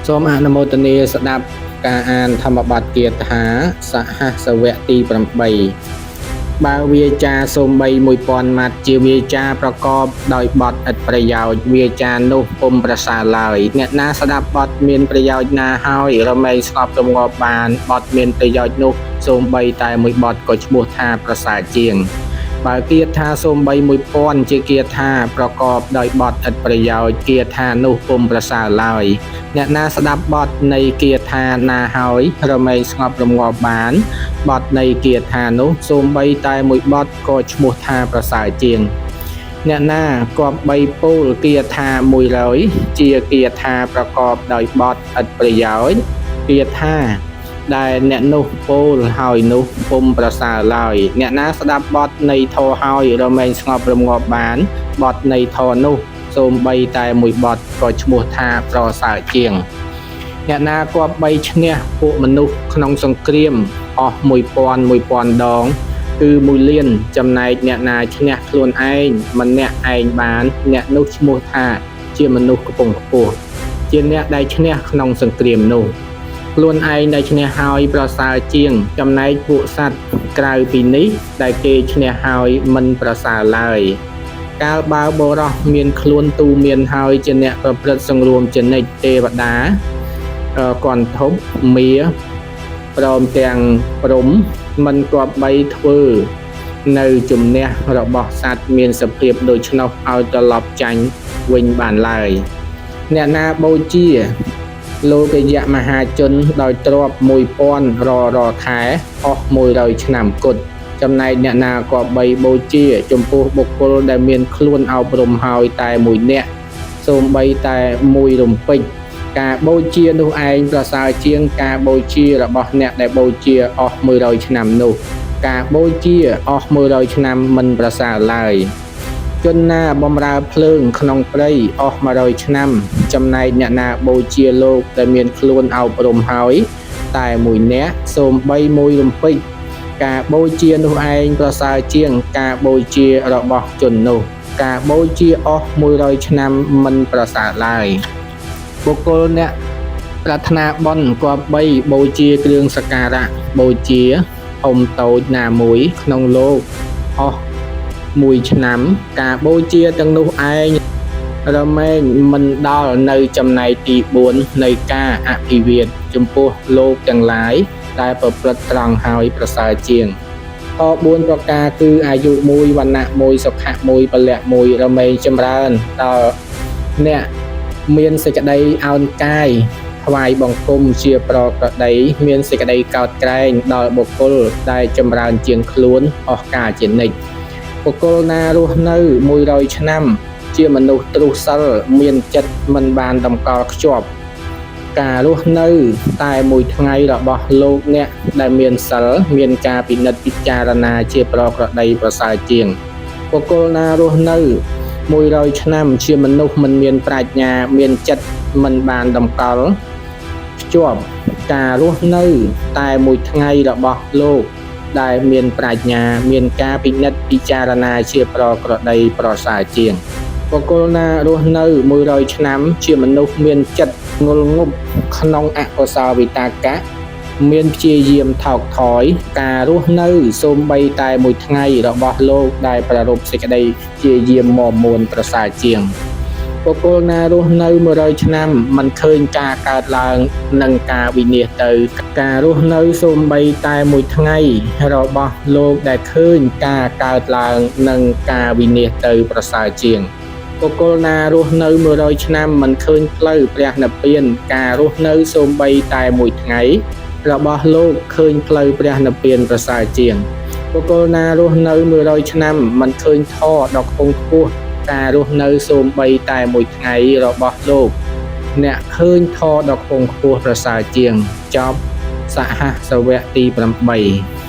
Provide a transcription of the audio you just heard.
សូមអនុមោទនាស្ដាប់ការអានធម្មបទគាថាសហស្សវៈទី8បើវាចាសូម្បី1000ម៉ាត់ជាវាចាប្រកបដោយបទឥតប្រយោជន៍វាចានោះពុំប្រសើរឡើយអ្នកណាស្ដាប់បទមានប្រយោជន៍ណាហើយរមែងស្ងប់រងាប់បានបទមានប្រយោជន៍នោះសូម្បីតែមួយបទក៏ឈ្មោះថាប្រសើរជាងបើគាថាសូម្បី1000ជាគាថាប្រកបដោយបទឥតប្រយោជន៍គាថានោះពុំប្រសើរឡើយអ្នកណាស្ដាប់បទនៃគាថាណាហើយរមែងស្ងប់រងាប់បានបទនៃគាថានោះសូម្បីតែមួយបទក៏ឈ្មោះថាប្រសើរជាងអ្នកណាគប្បីពោលគាថា100ជាគាថាប្រកបដោយបទឥតប្រយោជន៍គាថាដែលអ្នកនោះពោលហើយនោះពុំប្រសើរឡើយអ្នកណាស្ដាប់បទនៃធម៌ហើយរមែងស្ងប់រងាប់បានបទនៃធម៌នោះសូម្បីតែមួយបទក៏ឈ្មោះថាប្រសើរជាងអ្នកណាគប្បីឈ្នះពួកមនុស្សក្នុងសង្គ្រាមអស់1000 1000ដងគឺ1លានចំណែកអ្នកណាឈ្នះខ្លួនឯងម្នាក់ឯងបានអ្នកនោះឈ្មោះថាជាមនុស្សខ្ពង់ខ្ពស់ជាអ្នកដែលឈ្នះក្នុងសង្គ្រាមនោះខ្លួនឯងដែលឈ្នះហើយប្រសើរជាងចំណែកពួកសត្វក្រៅពីនេះដែលគេឈ្នះហើយមិនប្រសើរឡើយកាលបើបុរសមានខ្លួនទូមានហើយជាអ្នកប្រព្រឹត្តសង្រួមជានិច្ចទេវតាកន្ធប់មាព្រមទាំងព្រំមិនគប្បីធ្វើនៅជំនះរបស់សត្វមានសភាពដូច្នោះឲ្យត្រឡប់ចាញ់វិញបានឡើយអ្នកណាបូជាលោកយមហាជនដោយទ្រព្យ1000រាល់ខែអស់100ឆ្នាំគត់ចំណែកអ្នកណាក៏បីបូជាចំពោះបុគ្គលដែលមានខ្លួនអប់រំហើយតែមួយនាក់សូម្បីតែមួយរំពេចការបូជានោះឯងប្រសើរជាងការបូជារបស់អ្នកដែលបូជាអស់100ឆ្នាំនោះការបូជាអស់100ឆ្នាំមិនប្រសើរឡើយជនណាបំរើភ្លើងក្នុងព្រៃអស់100ឆ្នាំចំណែកអ្នកណាបូជាលោកដែលមានខ្លួនអប់រំហើយតែមួយនាក់សូម្បីមួយរំពេចការបូជានោះឯងប្រសើរជាងការបូជារបស់ជននោះការបូជាអស់100ឆ្នាំមិនប្រសើរឡើយបុគ្គលអ្នកប្រាថ្នាបុណ្យគប្បីបូជាគ្រឿងសក្ការៈបូជាធំតូចណាមួយក្នុងលោកអស់មួយឆ្នាំការបូជាទាំងនោះឯងរមែងមិនដល់នៅចំណែកទី4នៃការអភិវាទចំពោះលោកទាំងឡាយដែលប្រព្រឹត្តត្រង់ហើយប្រសើរជាងត4ប្រការគឺអាយុ1វណ្ណៈ1សុខៈ1ពលៈ1រមែងចម្រើនដល់អ្នកមានសេចក្តីអោនកាយថ្វាយបង្គំជាប្រក្រតីមានសេចក្តីកោតក្រែងដល់បុគ្គលដែលចម្រើនជាងខ្លួនអស់កាលជានិច្ចបុគ្គលណារស់នៅ100ឆ្នាំជាមនុស្សទ្រុសិលមានចិត្តមិនបានតម្កល់ខ្ជាប់ការរស់នៅតែមួយថ្ងៃរបស់លោកអ្នកដែលមានសិលមានការពិនិត្យពិចារណាជាប្រក្រតីប្រសើរជាងបុគ្គលណារស់នៅ100ឆ្នាំជាមនុស្សមិនមានប្រាជ្ញាមានចិត្តមិនបានតម្កល់ខ្ជាប់ការរស់នៅតែមួយថ្ងៃរបស់លោកដែលមានប្រាជ្ញាមានការពិនិត្យពិចារណាជាប្រក្រតីប្រសើរជាងបុគ្គលណារស់នៅ100ឆ្នាំជាមនុស្សមានចិត្តងល់ងប់ក្នុងអកុសលវិតាកៈមានព្យាយាមថោកថយការរស់នៅសូម្បីតែមួយថ្ងៃរបស់លោកដែលប្រារព្ធសេចក្តីព្យាយាមមាំមួនប្រសើរជាងបុគ្គលណារស់នៅ100ឆ្នាំមិនឃើញការកើតឡើងនិងការវិនាសទៅការរស់នៅសូម្បីតែមួយថ្ងៃរបស់លោកដែលឃើញការកើតឡើងនិងការវិនាសទៅប្រសើរជាងបុគ្គលណារស់នៅ100ឆ្នាំមិនឃើញផ្លូវព្រះនិព្វានការរស់នៅសូម្បីតែមួយថ្ងៃរបស់លោកឃើញផ្លូវព្រះនិព្វានប្រសើរជាងបុគ្គលណារស់នៅ100ឆ្នាំមិនឃើញធម៌ដ៏ខ្ពង់ខ្ពស់ការរស់នៅសូម្បីតែមួយថ្ងៃរបស់លោកអ្នកឃើញធម៌ដ៏ខ្ពង់ខ្ពស់ប្រសើរជាងចប់សហស្សវៈទី8